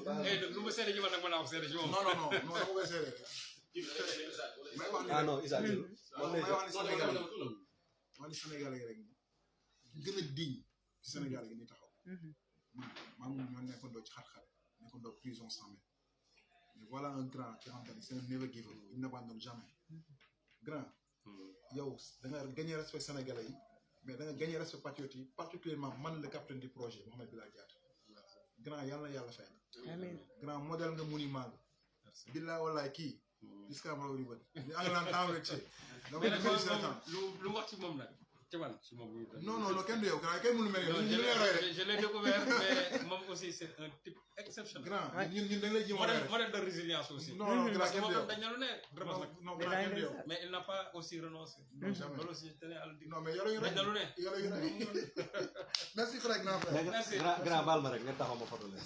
lu ma seede ci man nag mën naa ko seede ci moom. non dama koy seede. may wax ni ah non Issa may wax ni Sénégalais yi rek ki gën a digne ci Sénégal yi ni taxaw. maa moom ñoo nekkandoo ci xat-xat nekkandoo prison sans maître mais voilà un grand qui xam ne c'est un never giver il n'abandonne jamais grand yow da nga gagné respect Sénégalais yi mais da nga gagné respect patriote yi particulièrement man le capitaine du projet Mouhamed Bilal Diatta grand yàlla na yàlla fay la. amiin grand modèle nga monument nga. billaay wallaay kii. jusqu'à ma yu bëri. ñu ànd naan temps rek ci. mais nag lu wax ci moom nag. ci man ci moom. non kenn du yow grand kenn mënu mel ni ñu lay roy rek. je l'ai découvert mais moom aussi c'est un type exceptionnel. grand ñun dañ lay jéem a roy rek. modèle de résilience aussi. non grand kenn du yow dañ ne vraiment non grand kenn du yow. mais il n'a pas aussi renoncé. non jamais loolu aussi tenez à le dire. non mais yore yu rek yore yu rek. merci frère grand frère. merci grand baal ma rek nga taxaw ma photo leen